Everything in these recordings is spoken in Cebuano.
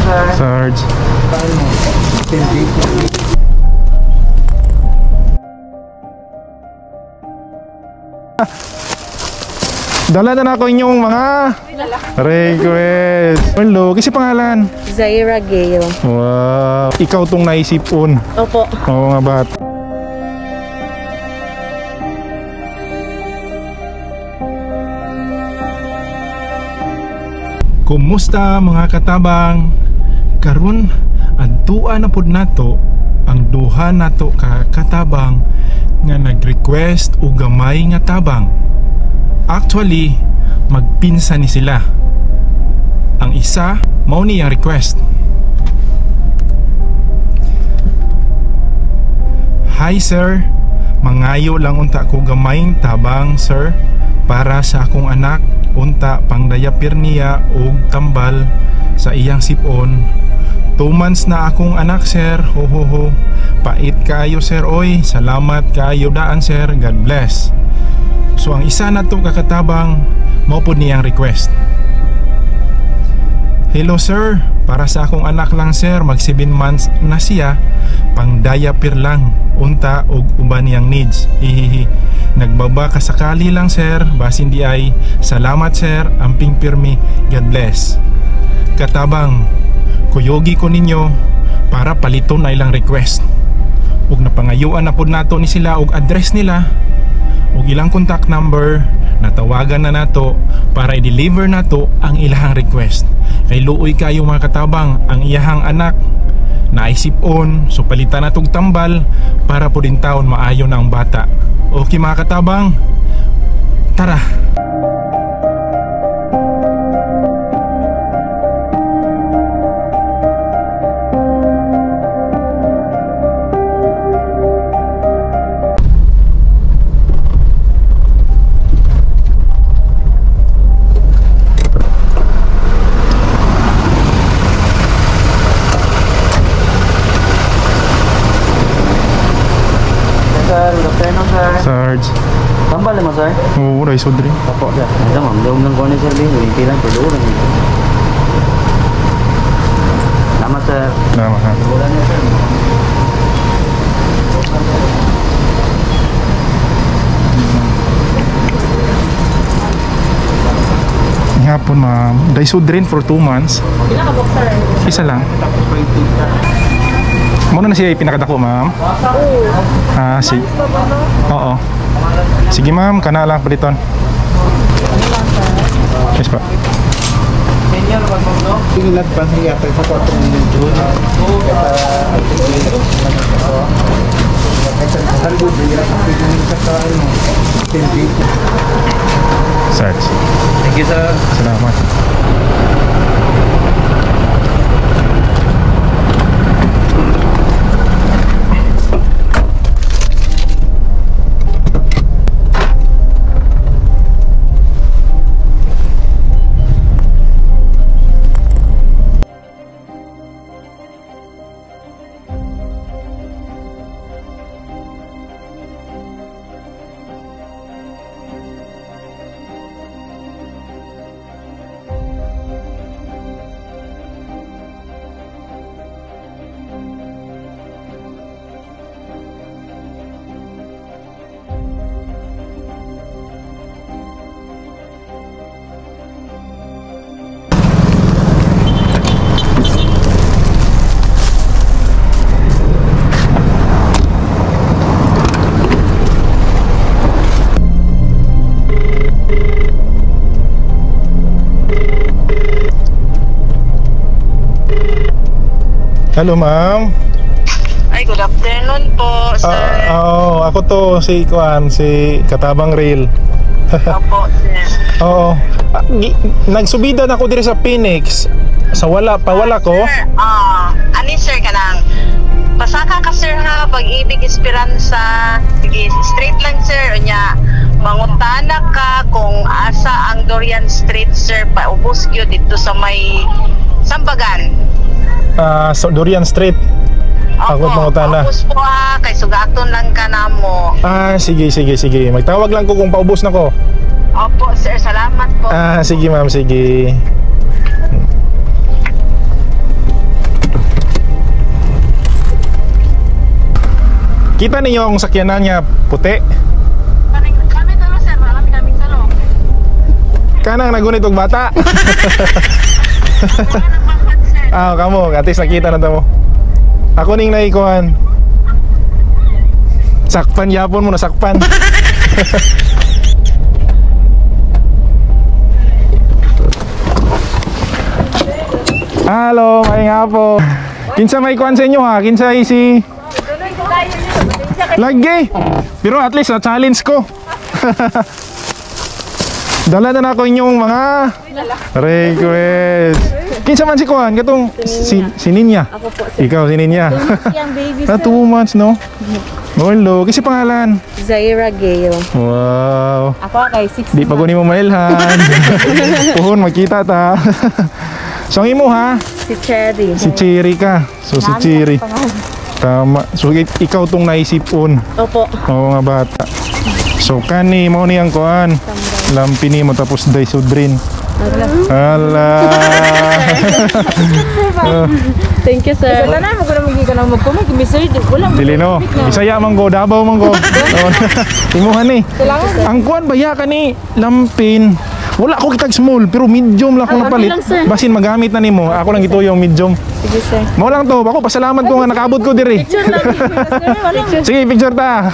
Sir. Sarge. Dala na ako inyong mga request. Hello, kasi pangalan? Zaira Gale. Wow, ikaw tong naisipon. Opo. Oo nga bat. Kumusta mga katabang? Karon adtua na pud nato ang duha nato ka katabang nga nag-request og gamay nga tabang. Actually, magpinsa ni sila. Ang isa mao ni ang request. Hi sir, mangayo lang unta ko gamayng tabang sir para sa akong anak unta pangdayapir niya og tambal sa iyang sipon. 2 months na akong anak sir, ho ho ho. Pait kaayo sir oy, salamat kaayo daan sir, God bless. So ang isa na to kakatabang mao pud niyang request. Hello sir, para sa akong anak lang sir, mag 7 months na siya, pang diaper lang, unta og uban niyang needs. Hihihi. Nagbaba ka sakali lang sir, basin di ay, salamat sir, amping pirmi, God bless. Katabang, kuyogi ko ninyo para paliton na ilang request. Ug napangayuan na pod nato ni sila og address nila ug ilang contact number, natawagan na nato para i-deliver nato ang ilahang request. Kay luoy kayo mga katabang, ang iyahang anak naisip-on, so palitan na tog tambal para po din taon maayo na ang bata. Okay mga katabang, tara! Sir, good afternoon sir. Sarge. Tambal mo sir? Oo, rice drink. Opo sir. Ito ma'am, doon lang ko ni sir Bin. Hindi lang, pero lang. Salamat sir. Salamat ha. Wala niya sir. Hapon ma'am. Daisodrin for 2 months. Pila ka box sir? Isa lang. Muna na siya ipinakadako ma'am. Oo. Ah, sige. Oo. Sige ma'am, kana lang paliton. Yes pa. In advance niya pa sa 4 million June. Sarge. Thank you sir. Salamat. Hello ma'am. Ay, good afternoon po, sir. Oo, ako to si Kuan, si Katabang Rail. Opo, sir. Oo. Nagsubida na ako diri sa Phoenix. Sa wala pa wala ko. Sir, ani sir ka lang. Pasaka ka sir ha, Pag-ibig Esperanza. Sige, straight lang sir. Unya, mangutana ka kung asa ang Dorian Street sir, paubos gyud dito sa may Sambagan. So Dorian Street. Ako Opo, mangutana. paubos po ha, kay sugaton lang ka namo. Ah, sige sige sige. Magtawag lang ko kung paubos na ko. Opo sir, salamat po. Ah, sige ma'am, sige. Kita ninyo ang sakyanan niya puti. Kami tulo sir, kami kaming tulo. Kanang nagunit og bata. Ah, kamo, at least nakita na tamo. Ako ning naikuhan. Sakpan yapon mo nasakpan. Hello, may nga po. Kinsa may kuan sa inyo ha? Kinsa si Lagi. Pero at least na challenge ko. Dala na ako inyong mga request. Kinsa man si kuan katong si Ninya. Ako po, sir. Ikaw si Ninya. Siyang baby, Na sir. 2 months no? Hello, kasi pangalan. Zaira Gale. Wow. Ako kay 6 Di pa ko nimo mailhan. Puhon magkita ta. So ang imo ha, Si Cherry. si Chiri ka. So si Chiri. Tama. So ikaw tong naisipon. Opo. Oo nga bata. So kani mo ni ang kuan. Lampi nimo tapos day sudrin. Ala. Thank you, sir. Wala na, magkano magiging ka magkumig, sir, wala mo. Dili no. Bisaya man ko, Davao man ko. Imuhan ni. Ang kuan ba ya kani lampin. Wala ko kitag small pero medium lang ako napalit. Okay lang, sir. Basin magamit na nimo. Ako lang gituyong medium. Sige, sir. Mao lang to. Ako pasalamat ko nga nakaabot ko diri. Picture lang. Sige, picture ta.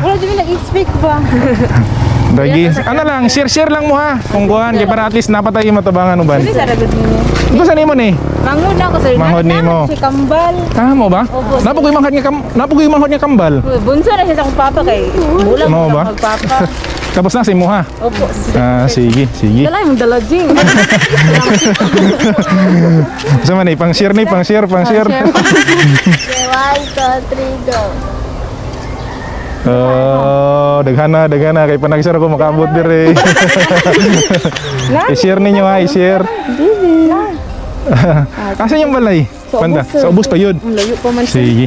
Wala dyan nag-expect ba? Dagi. Ano lang, share-share lang mo ha. Kung kuan kay para at least napatay yung matabangan uban. Hindi sa ragod nimo. Gusto nimo ni? Mangod na ako sir. Manghod nimo. Si Kambal. Tama ba? Napo ko'y manghod nga kam napo ko'y manghod nga kambal. Bunso na siya sa akong papa kay bulang Mao ba? magpapa. Tapos na sa imo ha. Opo. Ah, sige, sige. Dala yung dala, Jing. Sa man eh, pang share ni, pang share, pang share. Share. 1, 2, 3, go. Oh, daghana, daghana kay panagsar ako makaabot dire. I-share ninyo ha, i-share. Asa yung balay? Banda, sa ubos pa yun. Ang layo pa man, sir. Sige.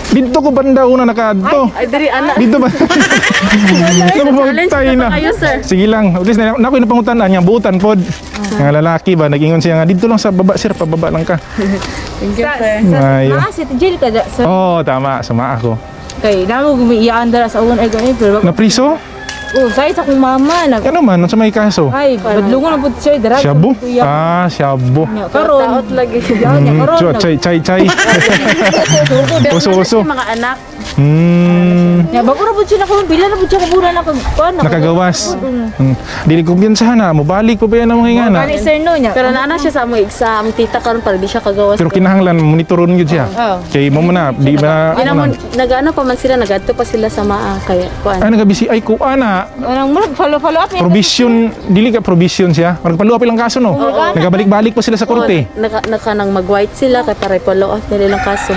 Dito ko banda una nakaadto. Ay, diri, ana. Dito ba? Challenge Napapagtay na na. pa kayo, sir. Sige lang. At least na ako yung napangutan niya buutan pod. Nga lalaki ba nag-ingon siya nga dito lang sa baba sir, pababa lang ka. Thank you, sir. Ayo. Ah, si Jill ka sir. Oh, tama, sama ako. Kay namo gumiyaan dara sa uwan ay gani pero Napriso? oh, say sa akong mama nag Ano man sa may kaso? ay badlungon na pud siya dara. Shabu? Ah, shabu. Karon Taot lagi. niya karon. Chay, chay, chay. Pero Uso, wala uso. siya mga anak. Nya bago ra pud siya nakaroon pila na pud siya kabulan nakagkuan Nakagawas. Dili kumpiyansahan na, mobalik pa ba yan ang mga ingana? Kani sir no nya. Pero naana siya sa among exam, tita karon para di siya kagawas. Pero kinahanglan monitoron gyud siya. Oo. Kay mo na, di ba Yun ano naman, na? nag-ano pa man sila, nagadto pa sila sa maa, kaya kuan. Ay nagabisi ay kuan na. Anang murag follow follow up niya. Provision, dili ka provision siya. Magpaluwa pa ilang kaso no. Nagabalik-balik pa sila sa korte. Naka, naka nang mag-white sila kay para i-follow up nila ilang kaso.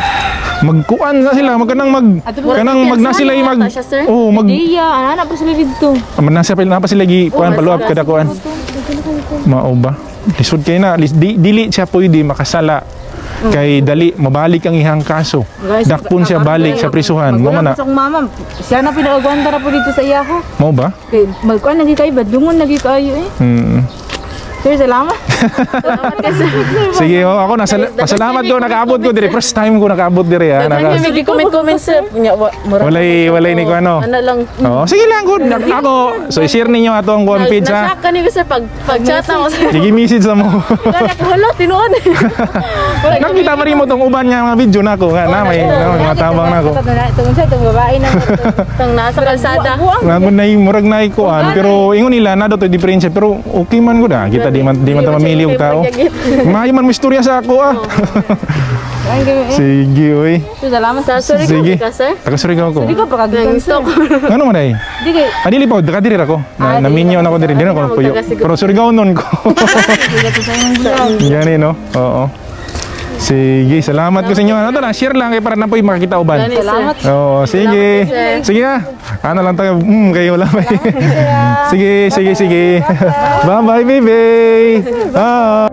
Magkuan na sila, magkanang mag kanang mag na sila mag Siya, sir? Oh, mag Iya, ana pa sila didto. man na sila na pa sila gi kuan paluap kada kuan. Mao ba? Lisod kay na, dili siya pwede makasala kay dali mabalik ang ihang kaso. Dakpon siya balik sa prisuhan. Mao man na. Sa akong mama, siya na pinagagwanta na po dito sa iya ha. Mao ba? Kay magkuan lagi kayo, badlungon lagi kayo eh. Sir, salamat. Sige, oh, ako nasa pasalamat ko nakaabot ko dire. First time ko nakaabot dire ha. Naka, Naka, comment comment sir. Nya, walay ni ko ano. Ano lang. Oh, sige lang good. Ako, so i-share ninyo ato ang one page ha. Na-shock ka ni sir pag pag-chat ako sir. Sige message na mo. Wala ko hala tinuod. Nakita pa rin mo tong uban nga mga video nako nga na may na, may mga tabang nako. Itong siya, itong babae na. Tang nasa kalsada. Nako na murag na ikuan pero ingon nila na daw to diferensya pero okay man gud ah. Kita di man ta mamili og tao. Maayo man mo istorya sa ako ah. Sige oy. Sir, salamat. Sa sorry ko Sige. ka sir. Taga Surigao ko. Di ko pakagikan Nang sir. stalk. Ngano man ay? Di kay Ah, dili pa, diri ra ko. Na, naminyo na ako diri, diri na ako nagpuyo. Pero Surigao nun ko. Gani no? Oo. Sige, salamat ko sa inyo. Ano to na, share lang kay para na po'y makakita uban. Gani, sir. Salamat. Oo, sige. Sige ah. Ano lang tayo, kayo wala pa. Sige, sige, sige. Bye-bye, baby. Bye.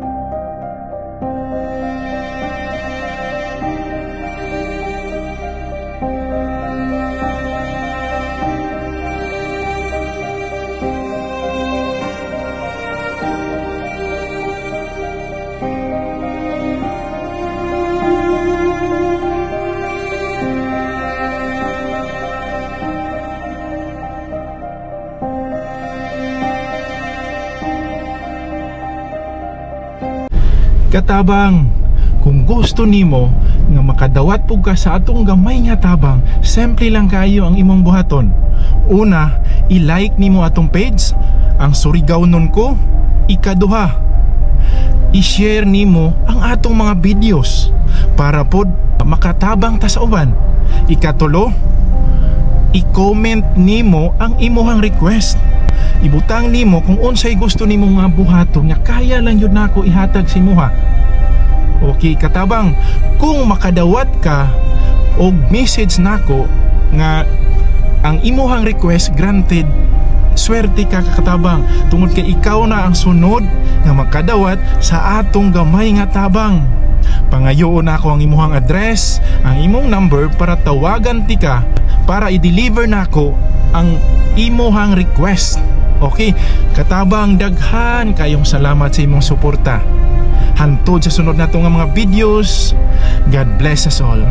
Katabang, kung gusto nimo nga makadawat pug ka sa atong gamay nga tabang, simple lang kayo ang imong buhaton. Una, i-like nimo atong page, ang Surigao nun ko. Ikaduha, i-share nimo ang atong mga videos para pod makatabang ta sa uban. Ikatulo, i-comment nimo ang imuhang request. Ibutang nimo kung unsay gusto nimo nga buhaton nga kaya lang yun nako ihatag sa imuha. Okay, katabang, kung makadawat ka og message nako nga ang imuhang request granted, swerte ka, katabang, tungod kay ikaw na ang sunod nga makadawat sa atong gamay nga tabang. Pangayoon nako ang imuhang address, ang imong number, para tawagan tika para i-deliver nako ang imuhang request. Okay, katabang, daghan kayong salamat sa imong suporta. Hantod sa sunod nato nga mga videos. God bless us all.